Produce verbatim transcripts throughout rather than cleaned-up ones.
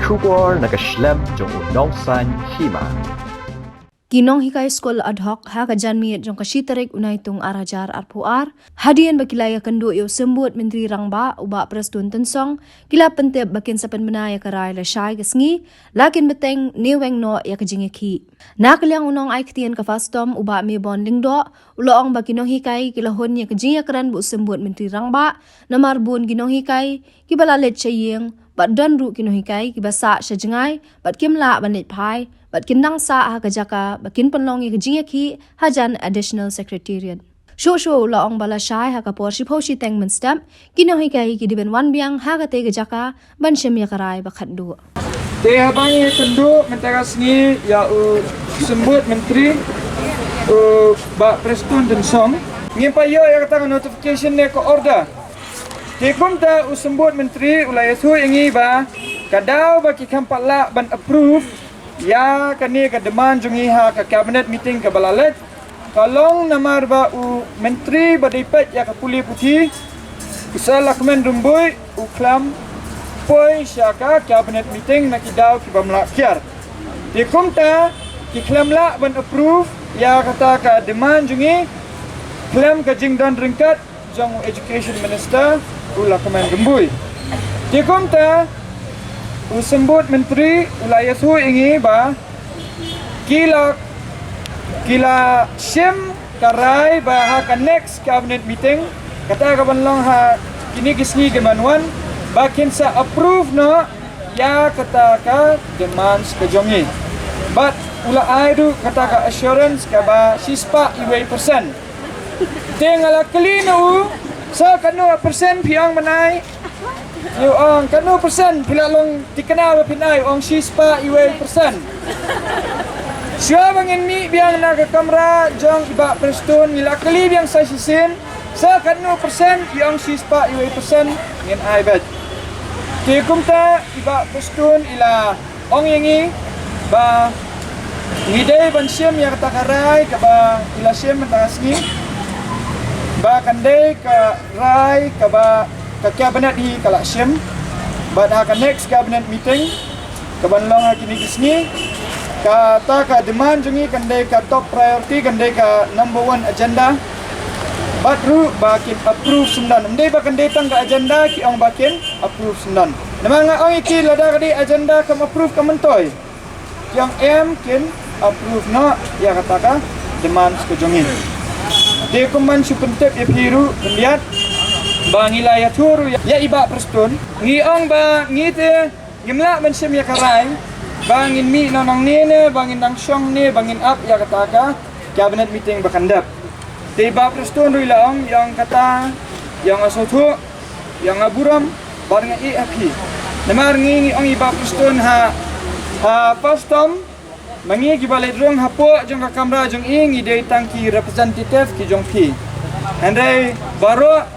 Khubor na ka shlem jong u Nongsaiñ Hima. Ki nonghikai skul ad hoc ha ka janmiet jong ka shi tarik u Naitung ar hajar arphew ar, hadien ba ki la ïakynduh ïa u symbud Myntri Rangbah u Bah Prestone Tynsong, ki la pyntip ba kin sa pynbna ïa ka rai lashai ka sngi, la kin bteng ne weng noh ïa ka jingïakhih. Na ka liang u nongai ktien ka FASTOM u Bah Maybon Lyngdoh, u la ong ba ki nonghikai ki la hun ïa ka jingïakren bad u symbud Myntri Rangbah, namar bun ki nonghikai kiba la leit sha ïing, bad don ruh ki nonghikai kiba sah sha jngai, bad kim lah ban leit phai, bad kin dang sah ha ka jaka ba kin pynlong ïa ka jingïakhih hajan Additional Secretariat. Shuh shuh u la ong ba lashai ha ka por shiphew shiteng mynstep, ki nonghikai ki dei ban wan biang ha katei ka jaka ban shim ïa ka rai ba khatduh. Te haba ngi ïakynduh mynta ka sngi ïa u symbud Myntri, u Bah Prestone Tynsong, ngim pat ïoh ïa kata ka notification ne ka order. Te kumta u symbud Myntri u la ïathuh ïa ngi ba ka daw ba ki kham pat lah ban approve ïa kane ka demand jong ngi ha ka cabinet meeting kaba la leit, ka long namar ba u Myntri ba dei peit ïa ka pule puthi, u Sir Lahkmen Rymbui, u khlem poi sha ka cabinet meeting na ki daw kiba mlak kiar. Te kumta ki khlem lah ban approve ïa kata ka demand jong ngi khlem ka jingdon ryngkat jong u Education Minister u Lahkmen Rymbui. Te kumta u symbud Myntri u la ïathuh ïa ngi ba ki la, ki la shim ka rai ba ha ka next cabinet meeting, kata ka ban long ha kine ki sngi ki ban wan, ba kin sa approve noh ïa kata ka demands ka jong ngi. Bad u la ai ruh kata ka assurance kaba shispah iwei percent. Te nga la kylli na u, sa katno percent phi ong mynne? Ïa u ong katno percent phi la long thikna ba phin ai, u ong shispah iwei percent. Shuwa ba ngin mih biang na ka kamra jong i Bah Prestone ngi la kylli biang sa shisien, sa katno percent, i ong shispah iwei percent ngin ai beit. Te kumta i Bah Prestone i la ong ïa ngi ba ngi dei ban shim ïa kata ka rai kaba i la shim mynta ka sngi, ba kan dei ka rai kaba ka cabinet hi ka la shim, bad ha ka next cabinet meeting ka ban long ha kine ki sngi, kata ka demand jong ngi kan dei ka top priority, kan dei ka number one agenda. Bad ruh ba kin approve syndon. Ym dei ba kan dei tang ka agenda, ki ong ba kin approve syndon. Namar nga ong ïa ki, lada ka dei agenda kam approve ka myntoi, ki ong em kin approve noh ïa kata ka demands ka jong ngi. Te kum ban shu pyntip ïa phi ruh khyndiat, ba ngi la ïathuh ruh ïa, ïa i Bah Prestone, ngi ong ba ngi te ngim lah ban shim ïa ka rai ba ngin mih noh nangne ne ba ngin dang shong ne ba ngin ap ïa kata ka cabinet meeting ba kan dep. Te i Bah Prestone ruh i la ong, i ong kata, i ong nga sngewthuh, i ong nga burom, bad nga ïeh ha phi. Namar ngi, ngi ong i Bah Prestone ha, ha FASTOM, ma ngi kiba leit rung hapoh jong ka kamra jong i ngi dei tang ki representative ki jong phi. Hynrei baroh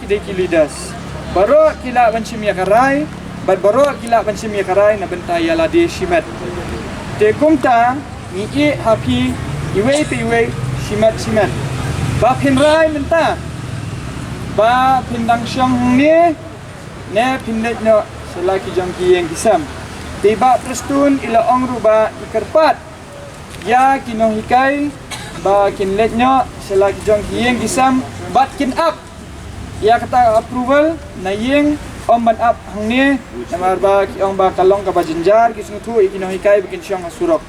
ki dei ki leaders. Baroh ki lah ban shim ïa ka rai, bad baroh ki lah ban shim ïa ka rai na bynta ïa lade shimet. Te kumta ngi ïeh ha phi iwei pa iwei shimet shimet, ba phin rai mynta ba phin dang shong hangne ne phin leit noh sha la ki jong ki ïing ki sem. Te i Bah Prestone i la ong ruh ba i kyrpad ïa ki nonghikai ba kin leit noh sha la ki jong ki ïing ki sem bad kin ap ïa kata approval na ïing, ym ban ap hangne, namar ba ki ong ba ka long kaba jynjar, ki sngewthuh ïa ki nonghikai ba kin shong ha surok.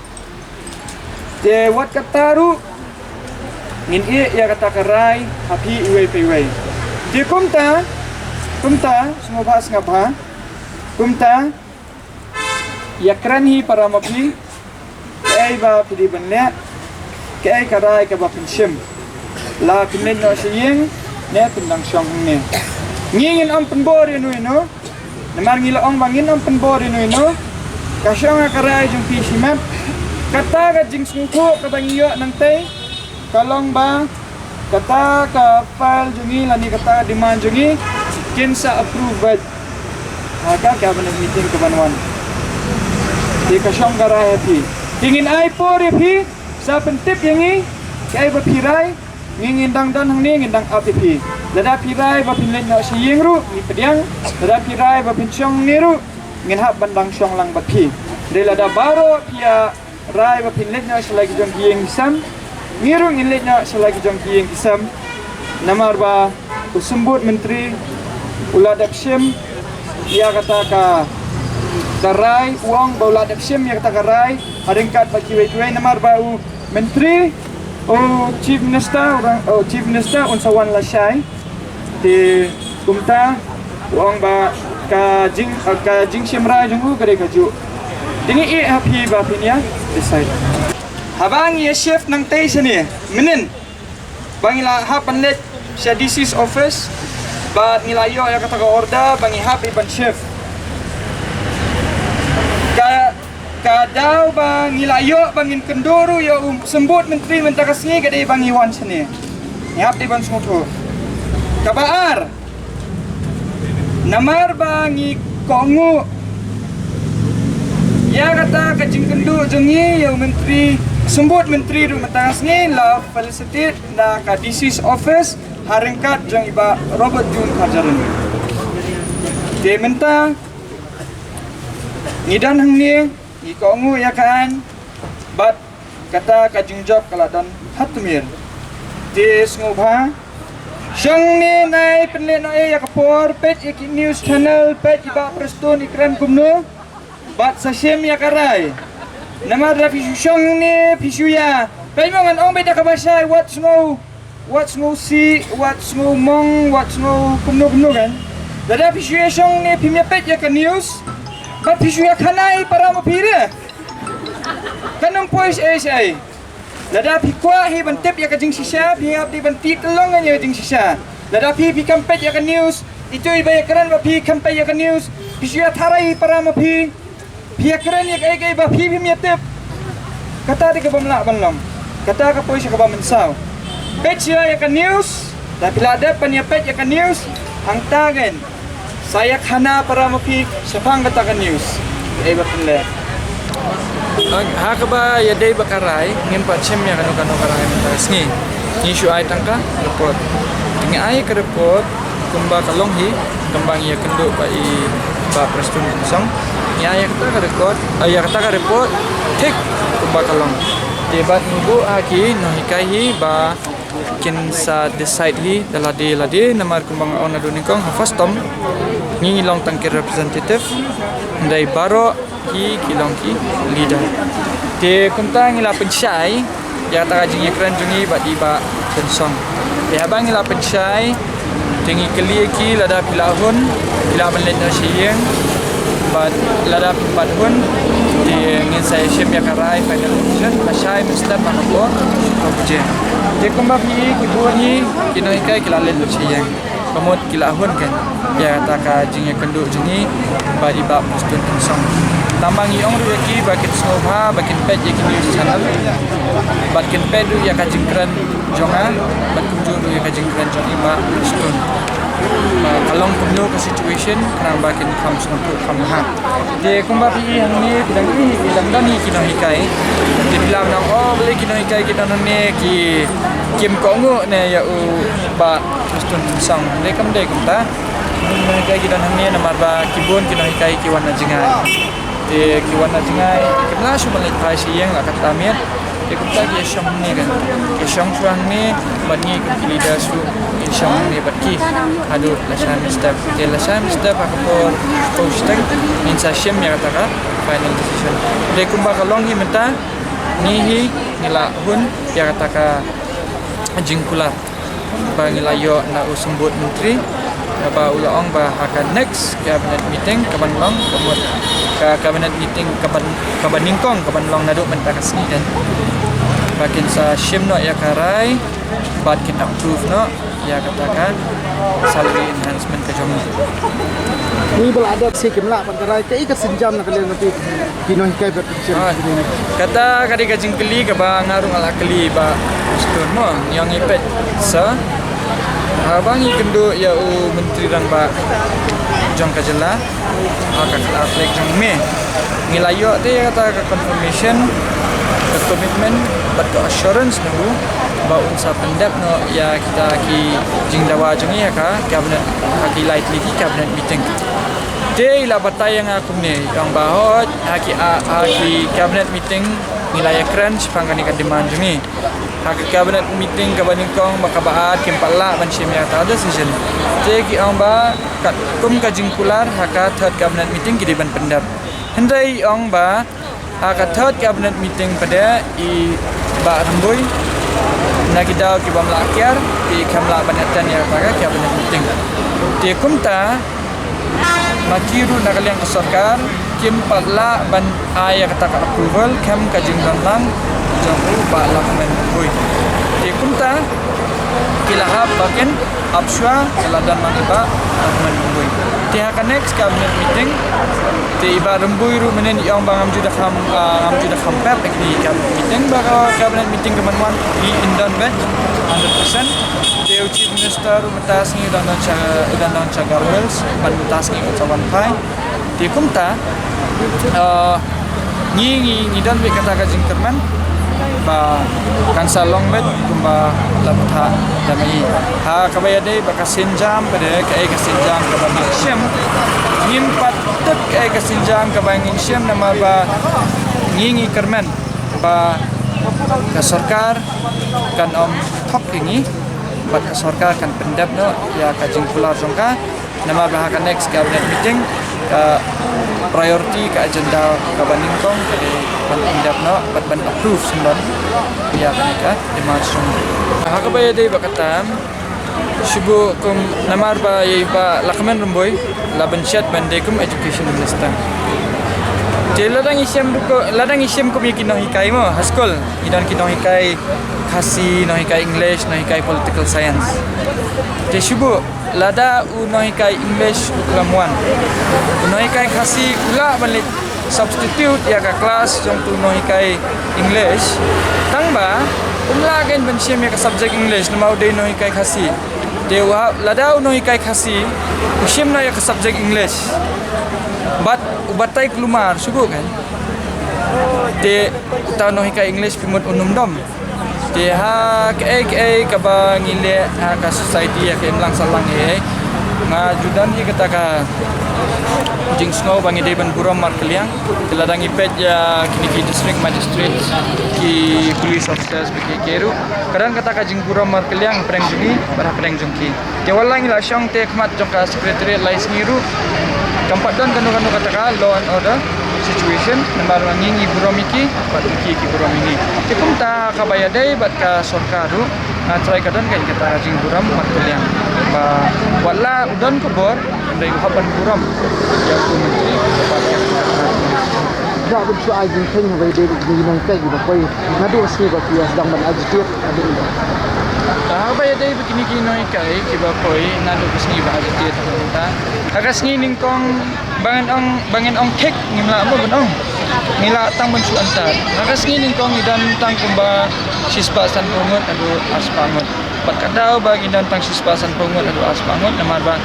Te wat kata ruh ngin ïeh ïa kata ka rai ha phi iwei pa iwei. Te kumta, kumta sngewbha sngewbha, kumta ïakren hi para ma phi, kaei ba phi dei ban leh, kaei ka rai kaba phin shim, la phin leit noh sha ïing ne phin dang shong hangne. Ngi ngin ym pynbor ïano ïano, namar ngi la ong ba ngin ym pynbor ïano ïano. Ka shong ha ka rai jong phi shimet. Kata ka jingsngewthuh kaba ngi ïoh nangtei ka long ba kata ka file jong ngi lane kata ka demand jong ngi kin sa approve beit ha ka cabinet meeting ka ban wan. Te ka shong ka rai ha phi. Te ngin ai por ïa phi sa pyntip ïa ngi kaei ba phi rai. Ngi ngin dang don hangne, ngin dang ap ïa phi. Lada phi rai ba phin leit noh sha ïing ruh ngi pdiang. Lada phi rai ba phin shong hangne ruh ngin hap ban dang shong lang bad phi. Dei lada baroh phi ïa rai ba phin leit noh sha la ki jong ki ïing ki sem, ngi ruh ngin leit noh sha la ki jong ki ïing ki sem. Namar ba u symbud myntri u la dep shim ïa kata ka, ka rai, u ong ba u la dep shim ïa kata ka rai ha ryngkat bad kiwei kiwei, namar ba u myntri, u chief minister, u dang, u chief minister un sa wan lashai. Te kumta u ong ba ka jing, ka jingshim rai jong u ka dei kajuh. Te ngi ïeh ha phi ba phin ïa decide. Haba ngi ïa shift nangtei shane mynnin, ba ngi la hap ban leit sha D C's office, bad ngi la ïoh ïa kata ka order ba ngi hap ban shift. Ka, ka daw ba ngi la ïoh ba ngin kynduh ruh ïa u symbud myntri mynta ka sngi ka dei ba ngi wan shane. Ngi hap dei ban sngewthuh. Kaba ar, namar ba ngi kohnguh ïa kata ka jingkynduh jong ngi ïa u myntri, symbud myntri ruh mynta ka sngi la felicitate na ka D C's office ha ryngkat jong i Bah Robert June Kharjahrin. Te mynta ngi don hangne, ngi kohnguh ïa ka aiñ bad kata ka jingjop ka la don ha tmier. Te sngewbha shong ne nai pynleh noh ïa ka por, peit ïa ki news channel, peit i Bah Prestone i kren kumno, bad sa shim ïa ka rai. Namar lada phi shu shong ne phi shu ïa, peit mo, ngan ong beit da kaba shai, wat sngew, wat sngew sih, wat sngew mong, wat sngew kumno kumno kan. Lada phi shu ïa shong ne phim ïa peit ïa ka news, bad phi shu ïa khana ïa i para ma phi re, kan ym poi shaei shaei. Lada phi kwah hi ban tip ïa ka jingshisha, phi hap dei ban tip tyllong ïa ka jingshisha. Lada phi, phi kam peit ïa ka news, itu i ba ïa kren ba phi kam peit ïa ka news, phi shu ïa tharai ïa i para ma phi, phi ïa kren ïa kaei kaei ba phi phim ïa tip. Kata dei kaba ym lah ban long. Kata ka poi sha kaba mynsaw. Peit sha ïa ka news, lada phi la dep ban ïa peit ïa ka news, hangta gen sa ïa khana para ma phi shaphang kata ka news. Ei ba pynleh. Ha kaba ïadei bad ka rai, ngim pat shim ïa kano kano ka rai mynta ka sngi. Ngi shu ai tang ka report. Ngi ai ka report kumba ka long hi, kumba ngi ïa kynduh bad i Bah Prestone Tynsong. Ngi ai ïa kata ka report, ïa kata ka report thik kumba ka long. Te bad ngi buh ha ki nonghikai hi ba kin sa decide hi da lade lade, namar kumba nga ong naduh nyngkong, ha FASTOM ngi long tang ki representative, hynrei baroh ki, ki long ki leader. Te kumta ngi la pynshai ïa kata ka jingïakren jong ngi bad i Bah Tynsong. Te haba ngi la pynshai, te ngi kylli ïa ki lada phi la hun, phi lah ban leit noh sha ïing, bad lada phim pat hun, te ngin sa ïashim ïa ka rai final decision, lashai mynstep ha ka por, ha ka jing. Te kumba phi i, ki bun hi ki nonghikai ki la leit noh sha ïing. Ka mut ki la hun kein ïa kata ka jingïakynduh jong ngi bad i Bah Prestone Tynsong. Tangba ngi ong ruh ïa ki ba kin sngewbha ba kin peit ïa ki news channel bad kin peit ruh ïa ka jingkren jong nga bad kumjuh ruh ïa ka jingkren jong i Bah Prestone. Ba ka long kumno ka situation, khnang ba kin kham sngewthuh kham bha. Te kumba phi i hangne, phi dang i, phi dang don hi ki nonghikai. Te phi lah ban ong, oh, balei ki nonghikai ki don hangne, ki, kim kohnguh ne ïa u Bah Prestone Tynsong. Balei kam dei kumta? Ki nonghikai ki don hangne namar ba ki bun ki nonghikai ki wan na jngai. Te ki wan na jngai, kim lah shuh ban leit phai sha ïing la katta miet. Te kumta ki ïashong hangne kein. Ki ïashong shuwa hangne bad ngi kum ki leaders ruh ngin shong hangne bad ki haduh lashai mynstep. Te lashai mynstep ha ka por, por shiteng ngin sa shim ïa kata ka final decision. Te kumba ka long hi mynta, ngi hi ngi la hun ïa kata ka jingkular ba ngi la ïoh na u symbud myntri, kaba u la ong ba ha ka next cabinet meeting kaban long, ka mut ka cabinet meeting kaban, kaba nyngkong kaban long naduh mynta ka sngi kein, ba kin sa shim noh ïa ka rai bad kin approve noh ïa kata ka salary enhancement ka jong ngi. Ngi ba la dep shi kim lah ban karai, kaei ka sienjam na ka liang ka ti ki nonghikai bad ki sien. Ah, kata ka dei ka jingkylli kaba nga ruh nga la kylli Bah Prestone mo, ngi ong ngi peit sa. Haba ngi kynduh ïa u Myntri Rangbah jong ka jylla ha ka khatar tarik jong May, ngi la ïoh te ïa kata ka confirmation, ka commitment bad ka assurance na u ba un sa pyndep noh ïa kita ki jingdawa jong ngi ha ka cabinet, ha ki lai tylli ki cabinet meeting. Te i la batai ïa nga kumne, i ong ba hooid, ha ki, ha ki cabinet meeting ngi la ïakren shaphang kane ka demand jong ngi. Ha ka cabinet meeting kaba nyngkong bad kaba ar kim pat lah ban shim ïa kata ka decision. Te ki ong ba katkum ka jingkular ha ka third cabinet meeting ki dei ban pyndep. Hynrei i ong ba ha ka third cabinet meeting pat de i Bah Rymbui na ki daw ki bym lah kiar, te i khlem lah ban attend ïa kata ka cabinet meeting. Te kumta ma ki ruh na ka liang ka sorkar kim pat lah ban ai ïa kata ka approval khlem ka jingdon lang jong u Bah Lahkmen Rymbui. Te kumta ki la hap ba kin ap shuwa, ki la don lang i Bah Lahkmen Rymbui. Te ha ka next cabinet meeting te i Bah Rymbui ruh mynnin i ong ba ngam ju da kham, ah, ngam ju da kham pep ha kine ki cabinet meeting, ba ka cabinet meeting ka ban wan i in don beit hundred percent. Te u Chief Minister ruh mynta sngi u dang don sha, u dang don sha Garo Hills, ban mynta sngi u sa wan phai. Te kumta, eh, ngi, ngi, ngi don beit kata ka jingkyrmen ba kan sa long beit kumba la bthah da ma i. Ha kaba ïadei bad ka sienjam, ka dei kaei ka sienjam kaba ngin shim, ngim pat tip kaei ka sienjam kaba ngin shim, namar ba ngi, ngi kyrmen ba ka sorkar kan ym thok ïa ngi bad ka sorkar kan pyndep noh ïa ka jingkular jong ka. Namar ba ha ka next cabinet meeting ka priority, ka agenda kaba nyngkong ka dei ban pyndep noh bad ban approve sngewbha ïa kane ka demand jong ngi. Ha kaba ïadei bad kata, shu buh kum namar ba ïa i Bah Lahkmen Rymbui la bynshet ban dei kum education minister. Te lada ngi shem ruh ko, lada ngi shem kum ïa ki nonghikai mo ha skul, ngi don ki nonghikai Khasi, nonghikai English, nonghikai political science. Te shu buh lada u nonghikai English u khlem wan, u nonghikai Khasi u lah ban leit substitute ïa ka class jong utu u nonghikai English. Tang ba um lah kein ban shim ïa ka subject English namar u dei nonghikai Khasi. Te u hap, lada u nonghikai Khasi u shim noh ïa ka subject English bad u batai kulmar, shu buh kein. Te uta u nonghikai English phi mut un ym dom. Te ha kaei kaei kaba ngi leh ha ka society, ha ka imlang sahlang, eh, nga ju don hi kata ka jingsngew ba ngi dei ban burom markylliang. Te lada ngi peit ïa kine ki district magistrate, ki police officers, ba ki, ki ruh, ka don kata ka jingburom markylliang hapdeng jong ngi bad hapdeng jong ki. Te wat la ngi la shong te khmat jong ka secretariat lai sngi ruh, kam pat don kano kano kata ka law and order situation, namar ba ngi, ngi burom ïa ki bad ki, ki burom ïa ngi. Te kumta ha kaba ïadei bad ka sorkar ruh, nga trai ka don ka, kata ka jingburom markylliang ba wat la u don ka bor, hynrei u hap ban burom ïa u myntri bad ïa u. Nga bad shu ai jingkheiñ haba ïadei bad kine ki nonghikai kiba poi naduh ka sngi ba ki ïa sdang ban agitate. Haba ïadei bad kine ki nonghikai kiba poi naduh ka sngi ba agitate, ha ka sngi nyngkong, ba ngan ong, ba ngan ong thik ngim lah mo ban ong. Ngi lah tang ban shu antad. Ha ka sngi nyngkong ngi don tang kumba shispah sanphew ngut haduh arspah ngut. Bad ka daw ba ngi don tang shispah sanphew ngut haduh arspah ngut namar ba,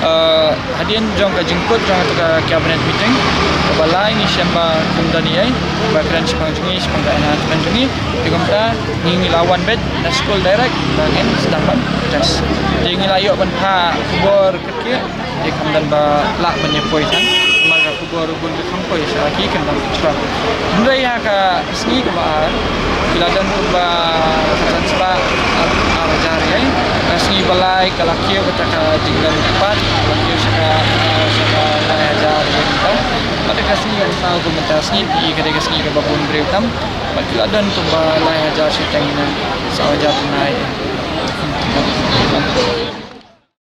eh, hadien jong ka jingkut jong kata ka cabinet meeting kaba lai, ngi shem ba kum don ei ei ba kren shaphang jong ngi, shaphang ka enhancement jong ngi. Te kumta ngi, ngi la wan beit na skul direct ba ngin sdang ban test. Te ngi la ïoh ban phah khubor kyrkieh, te kam don ba lah ban ïa poi than namar ka khubor u bun ka kham poi sha ki kyndon ka jylla. Hynrei ha ka sngi kaba ar ki la don kumba khatsan spah ar, ar hajar ei. Ka sngi ba lai ka la kiew kata ka jingleh kyrpad, ka la kiew sha ka, sha ka lai hajar ei tam. Bad ka sngi kaba saw kumta, sngi phi, ka dei ka sngi kaba bun briew tam, bad ki la don kumba lai hajar shiteng ne saw hajar tynnai.